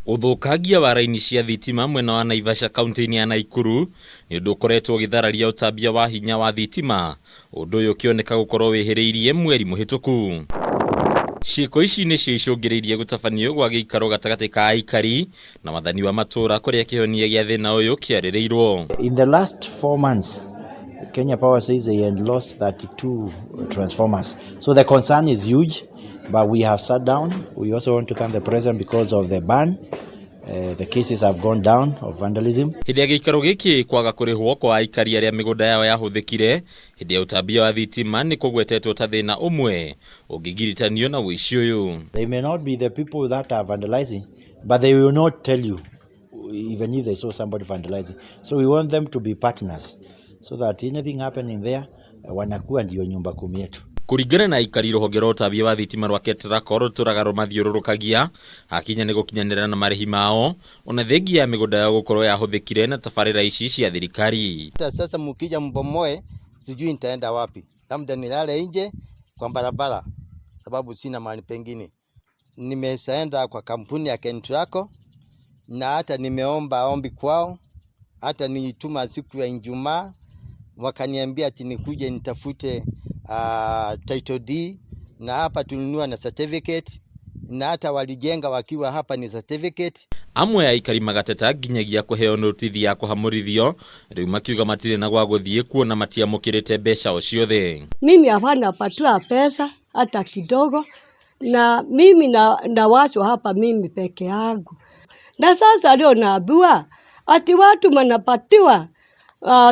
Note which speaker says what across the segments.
Speaker 1: Ũthũkangia wa raini cia thitima mwena wa Naivasha kaunti-inĩ ya Naikuru nĩ ũndũ ũkoretwo ũgĩthararia ũtambia wa hinya wa thitima, ũndũ ũyũ ũkĩoneka gũkorwo wĩhĩrĩirie mweri mũhĩtũku. Ciĩko ici nĩcio icũngĩrĩirie gũtabanio gwa gĩikaro gatagatĩ ka aikari na wathani wa matũũra kũrĩa kĩhonia gĩa thĩna ũyũ kĩarĩrĩirwo.
Speaker 2: In the last 4 months, Kenya Power says they had lost 32 transformers. So the concern is huge, but we have sat down. We also want to thank the president because of the ban. The cases have gone down of vandalism.
Speaker 1: Hĩndĩ ya gĩikaro gĩkĩ, kwaga kũrĩhwo kwa aikari arĩa mĩgũnda yao yahũthĩkire hĩndĩ ya ũtambia wa thitima nĩ kũgwetetwo ta thĩna ũmwe ũngĩgiritanio na ũici ũyũ.
Speaker 2: They may not be the people that are vandalizing, but they will not tell you, even if they saw somebody vandalizing. So we want them to be partners so that anything happening there, wanakuwa ndio nyumba kumi yetu.
Speaker 1: Kũringana na aikari, rũhonge rwa ũtambia wa thitima rwa KETRACO rũtũraga rũmathiũrũrũkagia hakinya nĩ gũkinyanĩra na marĩhi mao, ona thengia ya mĩgũnda yao gũkorwo yahũthĩkire na tabarĩra ici cia thirikari.
Speaker 3: Hata sasa mkija mbomoe, sijui nitaenda wapi, labda nilale nje kwa barabara, sababu sina mahali pengine. Nimeshaenda kwa kampuni ya KETRACO na hata nimeomba ombi kwao, hata nilituma siku ya Ijumaa wakaniambia ati nikuje nitafute title deed, na hapa tulinunua na certificate, na hata walijenga wakiwa hapa ni certificate.
Speaker 1: Amwe a aikari magateta nginyagia kũheo notithi ya kũhamũrithio, rĩu makiuga matirĩ na gwa gũthiĩ kuona matiamũkĩrĩte mbeca o ciothe.
Speaker 4: Mimi hapana patiwa pesa hata kidogo, na mimi nawashwa hapa mimi peke yangu. Na sasa leo naambiwa ati watu wanapatiwa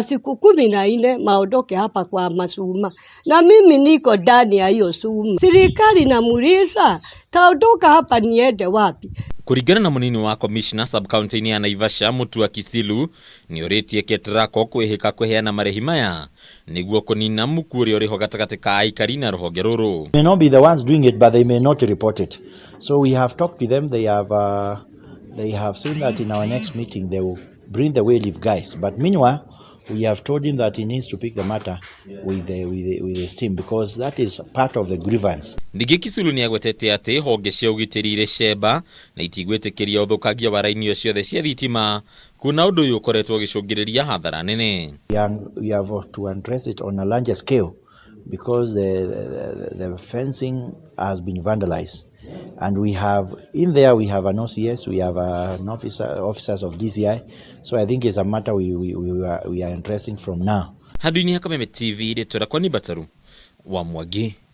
Speaker 4: siku 14 maondoke hapa kwa masuma, na mimi niko ndani ya hiyo suma. Serikali namuuliza, taondoka hapa niende wapi?
Speaker 1: Kũringana na mũnini wa commissioner sub county-inĩ ya Naivasha, Mutua Kisilu, nĩ ũrĩtie KETRACO kwĩhĩka kũheana marĩhi maya nĩguo kũnina muku ũrĩa ũrĩho gatagatĩ ka aikari na rũhonge rũrũ.
Speaker 2: May not be the ones doing it, but they may not report it. So we have talked to them. They have seen that in our next meeting they will bring the wayleave guys. But meanwhile, we have told him that he needs to pick the matter with his team because that is part of the grievance.
Speaker 1: Ningĩ Kisulu nĩ agwetete atĩ honge cia ũgitĩri irĩ cemba na itigwĩtĩkĩria ũthũkangia wa raini o ciothe cia thitima, kuona ũndũ ũyũ ũkoretwo ũgĩcũngĩrĩria hathara nene.
Speaker 2: We have to address it on a larger scale because the fencing has been vandalized. And we have, in there, we have an OCS, we have an officer, officers of DCI. So I think it's a matter we are addressing from now.
Speaker 1: Handũ-inĩ ha Kameme TV, rĩtwa rĩakwa nĩ Bataru wa Mwangi.